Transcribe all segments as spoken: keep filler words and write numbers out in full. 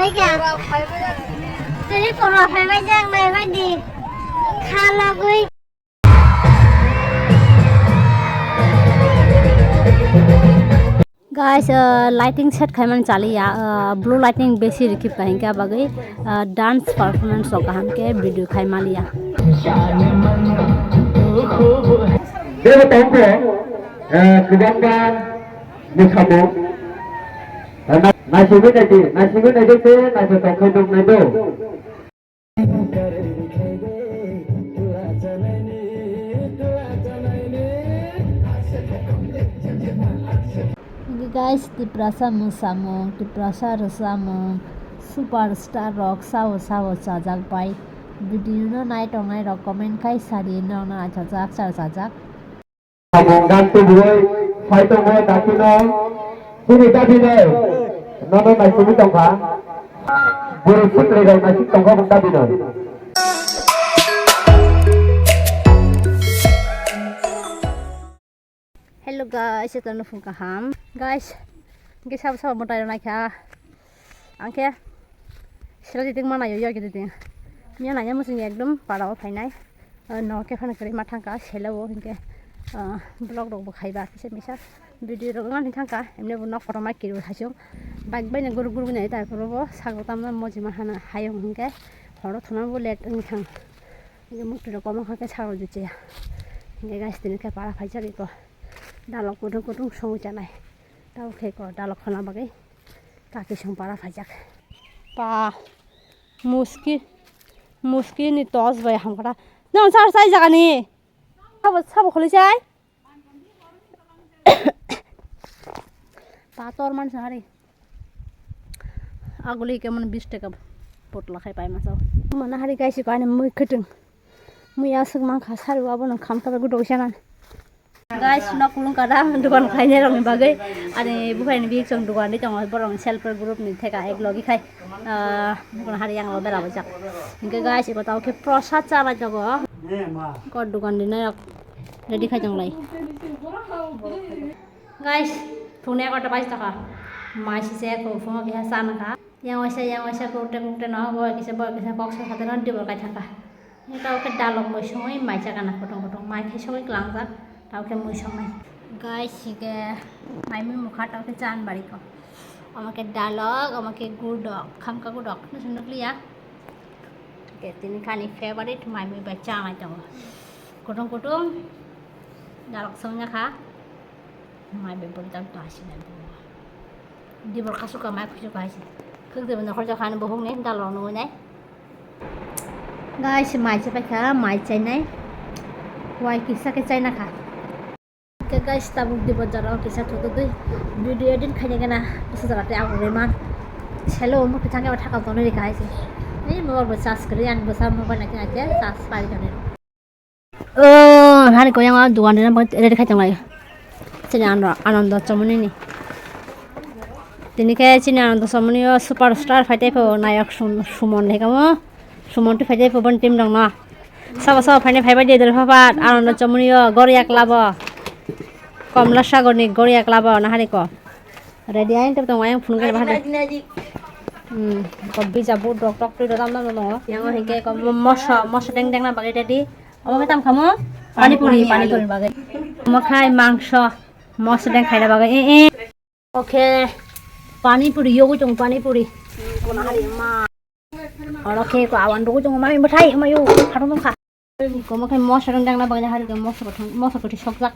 Tini pura phaibai jang nai bai di. Khalagwi. Guys, uh, lighting set khaimani chaliya, uh, blue lighting besi rikip ka hinkhe bagwi, uh, dance performance rok kaham khe video khaimaliya. Bebo tongkhe, uh, kwbangma mwsamung, uh, na-, naisingwi naidi, naisingwi naidi khe naising tongkhe nuk naido. Guys, Tiprasa mwsamung, Tiprasa rwchapmung, superstar rok sao sao chajak bai. Video no nai tongnai rok comment khai sadi, norok no naithokjak, chajak. Samung dan tubuwi sai tongo dakti no. Chini dabi no. Nono naisingwi tongkha. Bwrwi sitri rok naising tongkha bung dabi no. Hello guys, ito no phung kaham. Guys, hingke sabo sabo mwtai rok naikha. Angkhe sila titik ma nayo, yagi titik. Miya nanya muchung ekdom para o phainai. Ah, no khe phano kwrwi ma thangka sela o hingke, ah, vlog rok bo khaiba kisa misa. Video rok wngmani thangka, emne bo nok kotorma kirwi hachung. Bike bai no guruk guruk nai, tarpore bo sago tamna mojima hana hayung hingke horo thuna bo let wngthang. Hingke mukti rok komo kha khe sago juchiya. Hingke guys, tini khe para phaijak iko. Dalok kutung kutung songwi chanai. Tamo khe ko dalok khana bagwi kaki song para phaijak. Pa muski, muski ni tos bai hamkra. Nang sar sai jagani. Sabo, sabo kholi sai. Pator man sari. Aguli kemon bis taka potla khai pai masao. Mana hari guys ko ani mui khutung. Mui asuk man kha sari wabo no kham kha gudo sana. Guys, nok kulung kada dukan khainai rokni bagwi ani buphai ni bihik chwng dukan ri tongo, borok self help group ni theka ek logi khai, ah, bukan hari yang lo bera bajak. Hingke guys, iko tao khe prosad chalai tongo. Ko dukan rinai rok ready khai tonglai. Guys, phungni egarota baji tokha. Mai sise ko phungo keha cha nangkha. Yang waisa, yang waisa, kurte kurte no, bo kisa, bo kisa, kok sa khateno dibor kai thangkha. Ni tao khe dalok mui songwi mai cha gana kutung kutung. Mai khe songwi klangjak, tao khe mui songnai. Guys, hingke mai mui mukha tao khe chan bari ko. Omo khe dalok, omo khe gudok, khamka gudok, nukliya. Hingke tini khani favorite mai mui bai chanai tongo. Kutung kutung dalok songya kha. Mai bebon jang to hasi na bo. Dibor kasu ka mai kusu ka hasi. Khuk dibor na khorja khani bohong ne dal rok nungo nai. Guys, mai se paikha, mai chainai. Wai kisa khe chaina kha. Ke guys, tabuk dibor jaro kisa thutu dui. Video edit khaina gana kisa jara te abu reman. Selo mo kisa ke thaka tono ri ka hasi. Ni mobile bo charge kri, ang bo sa mobile na kina ke charge pai jani. O, hari ko yang dukan dina ready khai tonglai. Chini ano, Anando Chomoni ni. Tini khe chini Anando Chomoni o superstar phai tei pho nayok Sum-, Sumon hai kamo. Sumon tu phai tei pho bon team dong no. Sabo sabo phai nai phai bai de dol pha phat Anando Chomoni o gor yak labo. Komla Sagor ni gor yak labo na hari ko. Ready ain tep tong ayang phunukhe bahai. Hmm, ko bija bu dok tok twi dam dam dong. Yang hingke ko mo-, moso, moso deng deng na bagwi ready. Omo khe tam khamo? Pani puri, pani puri bagwi. Omo khai mangso, moso deng khaina bagwi. Eh, eh. Oke. Pani puri yogwi tong pani puri. Kono hari ma. Oro khe ko awan dugwi tong mai bwthai ma yo. Khatong tong kha. Komo khe moso deng deng na bagwi hari ko moso thang, moso koti sokjak.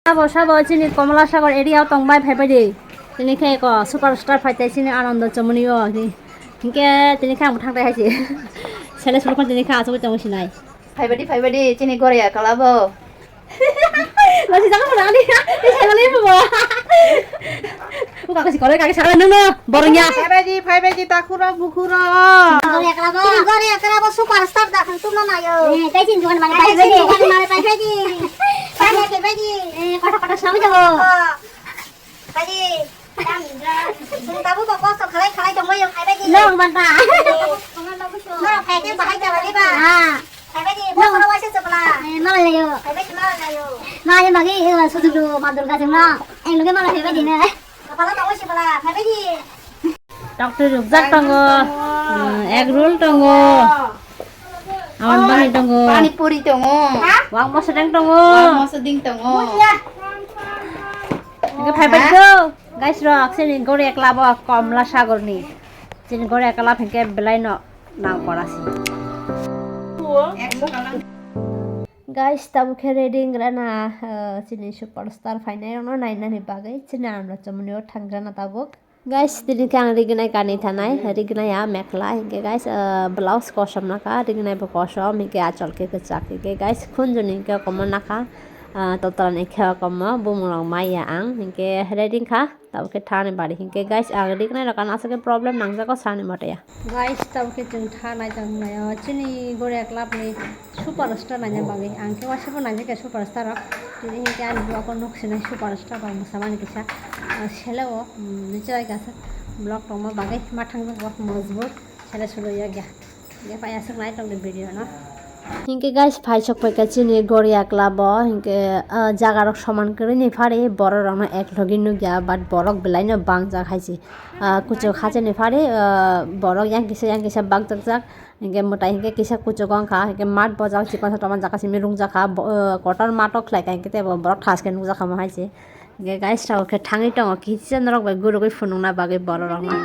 Sabo, sabo, chini Komla Sagor area o tong bai phai bai di. Tini khe ko superstar phai tai chini Anando Chomoni o di. Hingke tini khe ang thang tai hai se. Sele sulu tini khe asugwi tong sinai. Phai bai di, phai bai di, chini Goria Kalabo. Lasi jaga mana ni? Ini saya lagi bawa. Buka kasi kore kaki salah nung no. Borong ya. Phai bai di, phai bai di, takhuro, bukhuro. Goria Kalabo. Chini Goria Kalabo superstar da thang tum na yo. Eh, tai chini dukan mana pai bai di. Dukan mana pai bai di. Pai bai di. Eh, kota kota sami jago. Pai di. Bung tabu bo kosto khalai khalai tong yo phai bai di. Nong ban ta. Nong phai ke bahai jaba di ba. Ah. Phai bai di, bo koro waisa chapla. Eh, mala layo. Phai bai di, mala layo. Ma ye magi, eh, sudu du, ma Durga jeng na. Eng luge mala phai bai di ne. Kapala ta waisa pala, phai bai di. Tokti rukjak tongo. Hmm, egg roll tongo. Awan bani tongo. Pani puri tongo. Wang moso deng tongo. Wang moso ding tongo. Hingke phai bai do. Guys rok, chini gori ekla bo Komla Sagor ni. Chini gori ekla hingke belai no nang pora si. Guys, tabuk khe ready wngna, eh, chini superstar phainai rokno nainani bagwi chini amra chomoni o thangrana tabuk. Guys, tini khe ang rignai kanwi thanai, rignai ya mekhla, hinkhe guys, ah, blouse kosom nakha, rignai bo kosom, hinkhe achol khe kwchak, hinkhe guys, khunjuni hinkhe komo nakha, ah, totorani khe komo, bumung rok maya ang, hinkhe ready wngkha, tabuk khe thani bari, hinkhe guys, ang rignai rok ano aswk khe problem nangjago sani mote ya. Guys, tabuk khe chwng thanai tongnaio, chini Goria Club ni Superstar naina bagwi, ang khe waisa bo naijak ya superstar rok. Tini hinkhe ani vlog o nuk sinai superstar rok mwsamani kisa, ah, sele o, um, nichai kasa vlog tongma bagwi ma thangjak bo mojbur sele sulu ya gya. Gya pai aswk nai tongdi video no. Hinkhe guys, phai sok phaikha chini Goria Club o, hinkhe, ah, jaga rok soman kwrwi ni phari borok rok no ek logi nukya, but borok belai no bangjak hai se. Ah, kuchuk hachani phari, ah, borok yang kisa yang kisa bangjak jak. Hinkhe mwtai hinkhe kisa kuchugo wngkha, hinkhe mat bojak chikon satok man jaka simi rungjakha, bo-, o, kotor mato khlaikha, hinkhe teibo borok thaskhe nukjakha mo hai se. Hinkhe guys, tabuk khe thangwi tongo, kisa norok bai gurugwi phunukna bagwi borok rokno.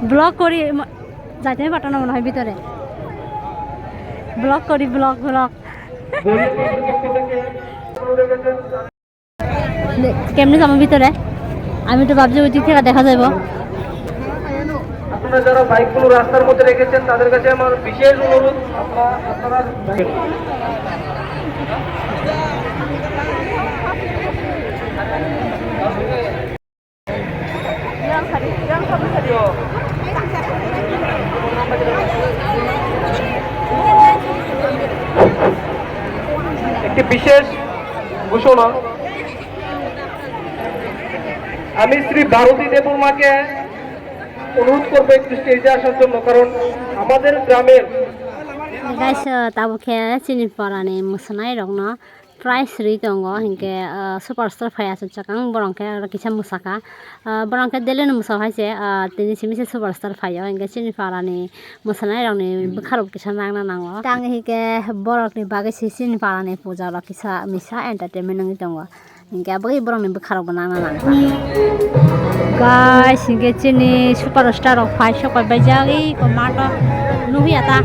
Vlog kori, ma-, jaitami patana mone hoy bitore. Vlog kori, vlog, vlog. কেমনে যাবো ভিতরে? আমি তো ভাবছি ওই দিক থেকে দেখা যাইব। আপনারা যারা বাইকগুলো রাস্তার মধ্যে রেখেছেন, তাদের কাছে আমার বিশেষ অনুরোধ, আপনারা, আপনারা একটি বিশেষ ঘোষণা। আমি শ্রী ভারতী দেববর্মাকে অনুরোধ করবো একটু স্টেজে আসার জন্য, কারণ আমাদের গ্রামের Guys, uh, tabuk khe chini parani mwswnairokno prize rwi tongo, hinkhe, ah, superstar phai achuk chakang, borok khe oro kisa mwsakha. Ah, borok khe daily no mwsao hai se, ah, tini simi se superstar phaio, hinkhe chini parani mwsanairokni bwkharok kisa nangna nango. Tang hinkhe borokni bagwi se chini parani puja rok kisa misa entertainment wngwi tongo, hinkhe aboni borokni bwkharokbo nangna nangkha. Guys, hinkhe chini superstar rok phai sok bai baijak, iko mato nukya ta.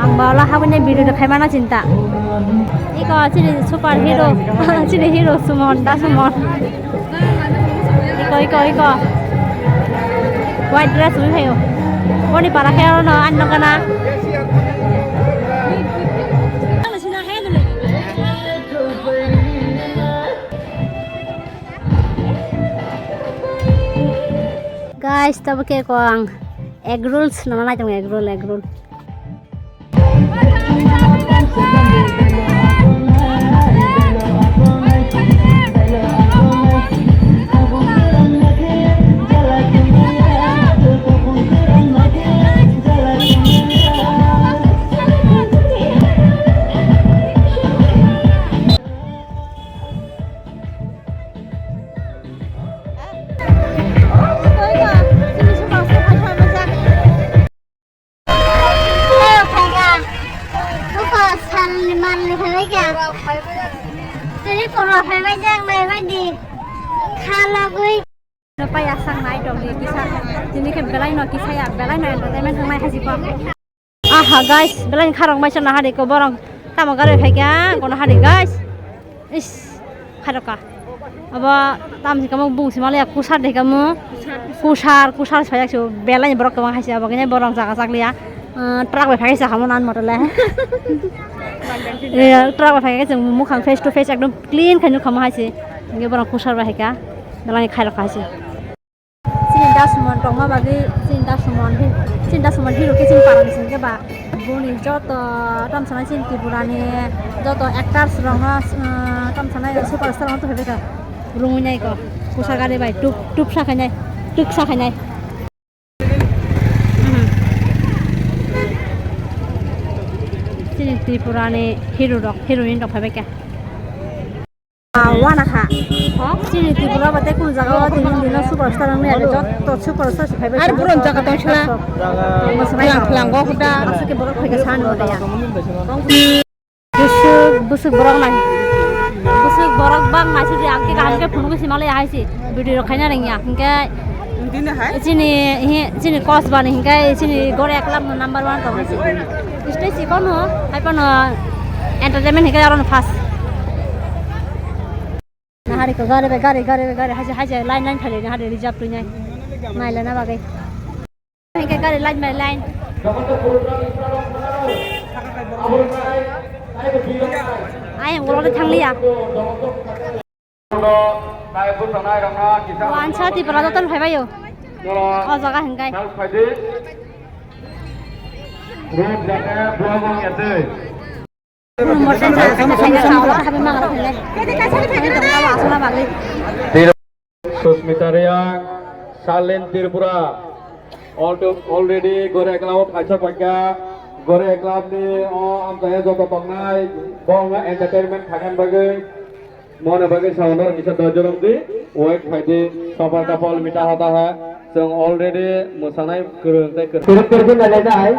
Ang ba ola habini video de khaimana chinta. Iko chini super hero, chini hero Sumon, da Sumon. Iko, iko, iko. White dress umi phaio. Boni para khe oro no ani nokana. Guys, tabuk khe ko ang egg rolls nana nai tongo, egg roll, egg roll. Buko salni manni phaibaikha. Tini pura phaibaijak naibaidi. Khalogwi. Pai asang nai tongdi kisa. Tini khe belai no kisa ya, belai no entertainment wngnai hajikwa. Aha guys, belai kharok maisa nahari ko borok tamo gari phaikha, kono hari guys. Is, kharoka. Abo tam se kamo bung se maliya kusar de kamo. Kusar, kusar soyak se belai borok kwbang hai se abo kene borok jaga chakliya. Ah, truck bai phai sa kamo nan motor le. Eh, truck bai phai se mukhang face to face ekdom clean khai nukha mo hai se. Nge borok kusar bai hai ka. Belai khai rok hai se. Chini dasumon tongma bagwi chini dasumon hi-, chini dasumon hero khe chini parani singkhe ba boni joto tamsana chini Tripurani joto actors rokno, ah, tamsana superstar rokno tongphaibaikha. Rungwi nai ko. Kusa gari bai tuk, tuk sa khainai, tuk sa khainai. Mhm. Chini Tripurani hero rok, heroine rok phaibaikha. Ah, wana kha. Chini Tripura ba tei kunu jaga o tini dino superstar wngwi age, joto superstar se phaibai. Ar buron jaga tong sila. Phalang, phalang go huda. Aswk khe borok phaikha sani hwnwi ya. Bwswk, bwswk borok nai. Bwswk borok bang nai sidi ang khe kaham khe phunuk se malai hai se. Video rok khaina rengya. Hinkhe chini, hi, chini kos bani hinkhe chini gore eklam number one tong hai se. Stage si kono, hai pono entertainment hinkhe aro first. Nahari ko gari bai gari, gari bai gari, haja, haja, line, line phai nahari reserve twi nai. Nai lana bagwi. Hingke gari line bai line. Ayang ulo thang liya. Wansa Tripura joto phai bayo. O jaga hingkai. Road jaga block ong ya tei. Susmita Reang, Silent Tripura, al-, already Gore Club kaisa paikha, Gore Club ni o amchaya joto tongnai, bo wngkha entertainment khaina bagwi, mona bagwi saundor kisa dojorok di, wait khaidi, kapal kapal mita hota hai, chwng already mwsanai kwrwng tei kwrwng. Kwrwng kwrwng nai nai.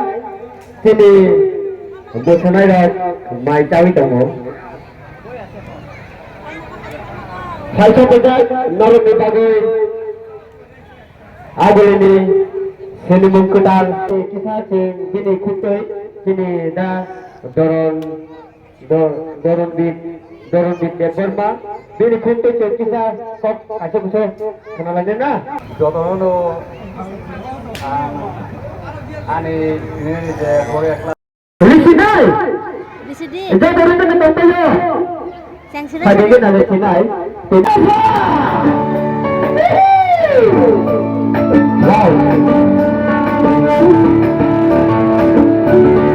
Chini bwsanairok mai chawi tongo. Phaisa bwsai norokni bagwi agulini sinimung kwtal kisa chwng bini khuktwi chini da Doron, Dor-, Doronbit, Doronbit Debbarma bini khuktwi chwng kisa kok kaisa bwsai khwnalainai na. Jotono ang ani tini je gore ekla. Risinai. Risidi. Ejak dari tengah tengah yo. Sengsinai. Pada dia nak risinai. Wow.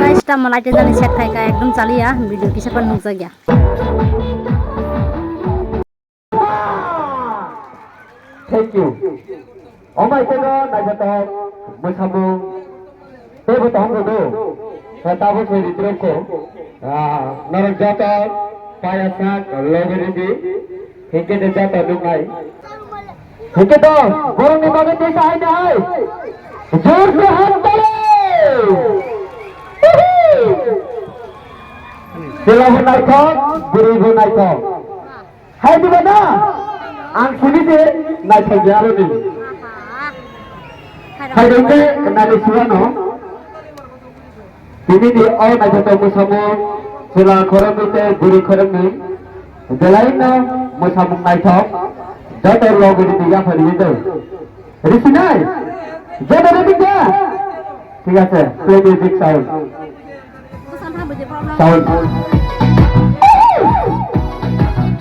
Guys, ta malai te jani set khai ka ekdom chali ya, video kisa pan nukjak ya. Thank you. Omai tebo naithotok mwsamung tebo tong kono. Tabuk se ridrok ko. Ah, norok joto paya sak logi ridi. Hingke de joto nungai. Hingke to, borok ni bagwi tesa hai na hai. Jor se hat tale. Chwla bo naithok, bwrwi bo naithok. Hai diba na? Ang sini se naithok ya aro ni. Hai dong ke nani suwano. Tini ni o naithotok mwsamung, chwla khoroknwi tei bwrwi khoroknwi. Belai no mwsamung naithok. Joto logi ni ya phari do. Risinai. Joto ready kya? Thik ase, play music sound. Sound.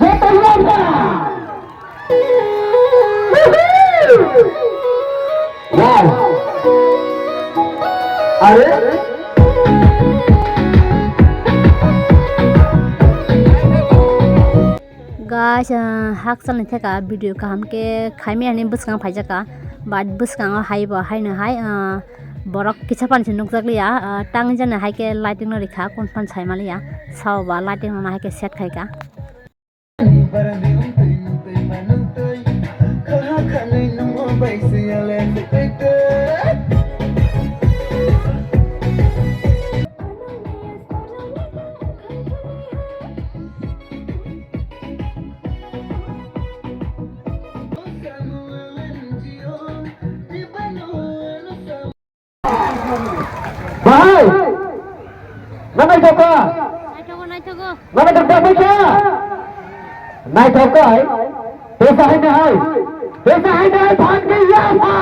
Joto yaba. Wow. Are? Guys, ah, hakchalni theka video kaham khe khaimani bwskang phaijaka, but bwskango haibo haino hai, ah, borok kisa phan se nukjakliya, ah, tang jani hai khe lighting no rikha, kun phan saimaliya, sao ba lighting no hai khe set khaika. Bahai! Nanai jokha! Naithogo, naithogo. Nanai jokha, naithogo. Naithogo, hai. Esa hai nai. Esa hai nai, phan ke ya pha.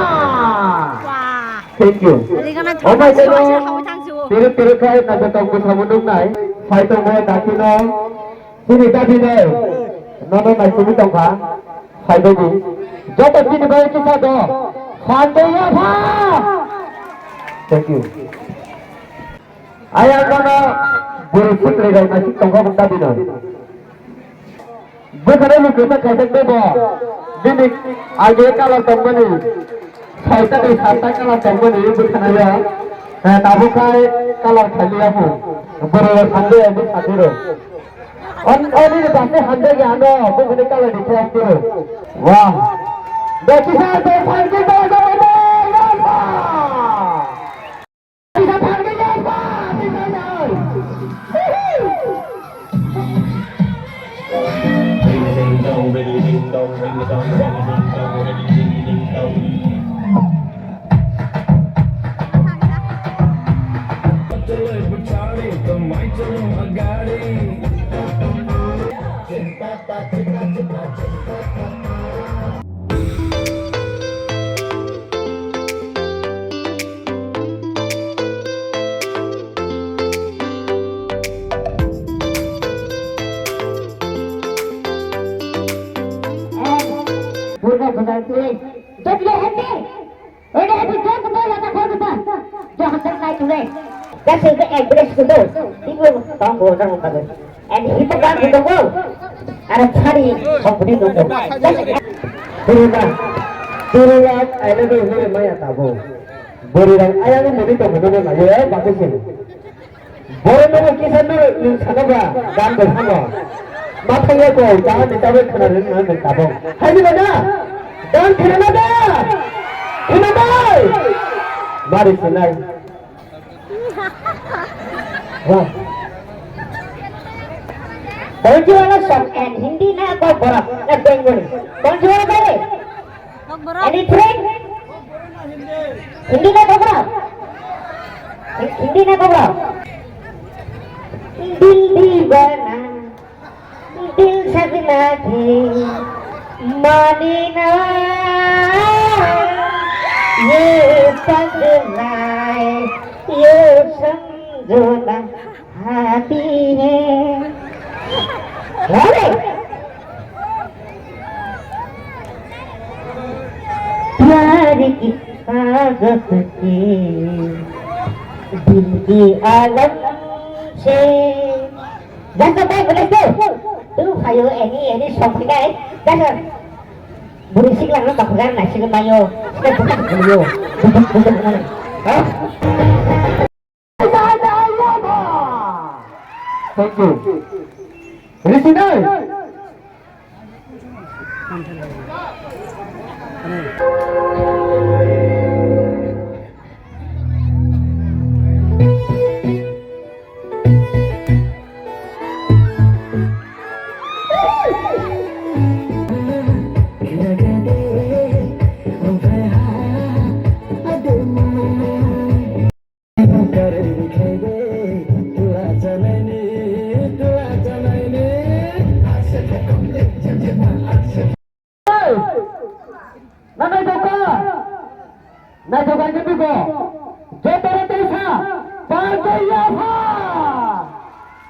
Thank you. Rigana Oh my thangsi, God. Thangsi, thangsi, oh. Tiri tiri khai na jotong ko samu nuk nai. Sai tong mo daki no. Sini dabi nai. Nono nai sumi tong kha. Sai do di. Joto sini bai kisa do. Phan ke ya pha. Thank you. Ayang kono buru sikri rok nai sik tong kha bung dabi no. Bwkhano lukisa khaijak de bo. Bini age colour tongmani. Soita bai satta colour tongmani bwkhano ya. Eh, tabuk khai colour khailiya mu. Bwrwi rok hamjak ya bwkha bwrwi. On, oni ni bwkha hamjak ya ano bwkhani colour ni khe ang bwrwi. Wah. Bwkha bai phan ke bai bai bai bai. Purba Bhajanti, W H P, W H P, jok bo lata khol bo ta, jok bo tai tu re. That's the address to do. People don't go down. And hippogram ni tongo. Aro chari company tongo. Purba, purba, I love you, hore maya tabo. Bori rang ayang muni tongo no na yo, baku sini. Boro no kisa no ni sana ba, dan de hamo. Mathai ya ko, dan de tabe khana rin na de tabo. Hai ni ba da? Dan khana na da? Khana ba? Mari sinai. Wah. Kau jual song and Hindi na kau borak na Bengali. Kau jual apa? Any friend? Hindi na kau borak? Hindi na kau borak? दिल दीवाना दिल सजना थे माने ना ये पगलाए ये समझो ना हाथी है। अरे! प्यार की ताकत के दिल की आलम से Jasa tai boleh tu. Tu kayu ini ini song pinai. Jasa. Buri siklang no kapugar na siklang mayo. Siklang bukan mayo. Bukan bukan mana? Hah? Thank you. Risinai. Nanai doka, nai doka ini biko, jotore tesa, parke yafa.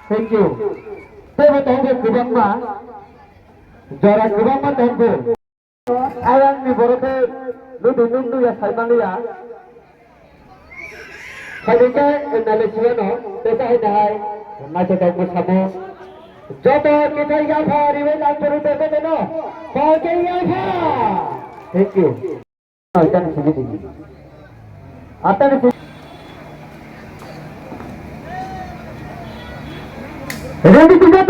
Thank you. Tebo tongko kubangma, jora kubangma tongko. Ayang ni borok khe nudi nung nuya saimaliya. Khaidi khe M L A siyano tesa hai nahai naithotok bwsamo. Joto kithai yapha riwi langphuru tongkhe teno. Kok khe yapha. Thank you. Atani simi dini. Atani simi. Ready to go.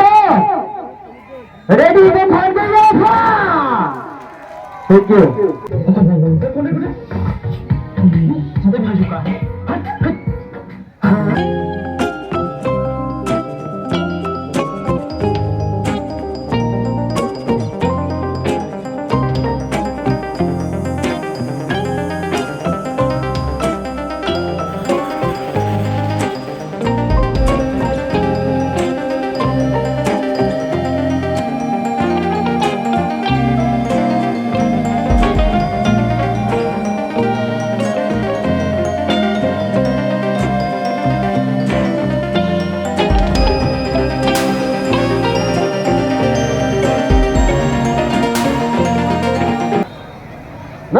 Ready, go, phan ke ya, pha! Thank you.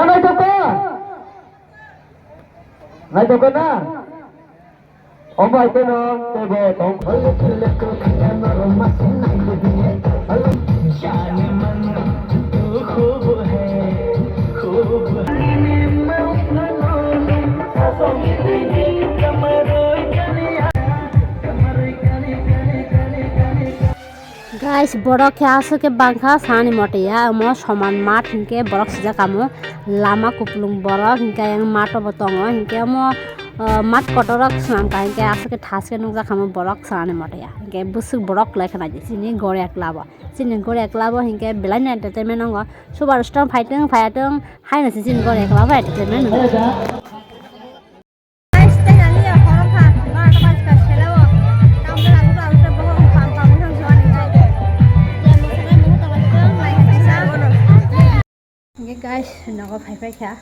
Naitokha? Naitokha na? Omo hai kheno teibo tong. Guys, borok khe aswk khe bangkha sani mote ya, omo soman mat hinkhe borok sijak kamo lama kupulung borok hinkhe ayang mato bo tongo hinkhe omo, ah, mat kotorok swnam kha hinkhe aswk khe thas khe nukjak kamo borok sani mote ya hinkhe bwswk borok lai khna di chini gori ekla bo, chini gori ekla bo hinkhe belai no entertainment nango, super star phaitwng phaiyatung haino se chini gori ekla bo entertainment nango. Guys, tei nani ya khorok kha, ba ta ba ka sela o. Tam da alu alu ta boho pam pam thang jua ni nai. Ya mo sanai mo ta ba ta nai sa. Nge guys, nogo phai phai kha.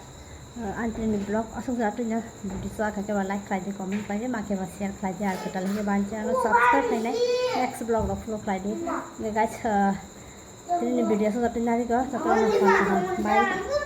Antini vlog aswk ja twi no video chwla kha khe ba like khlai di, comment khlai di, ma khe ba share khlai di, ar kwtal khe ba ani channel subscribe khlai nai. Next vlog rok follow khlai di. Nge guys, tini video aswk ja twi nari go, joto no bye.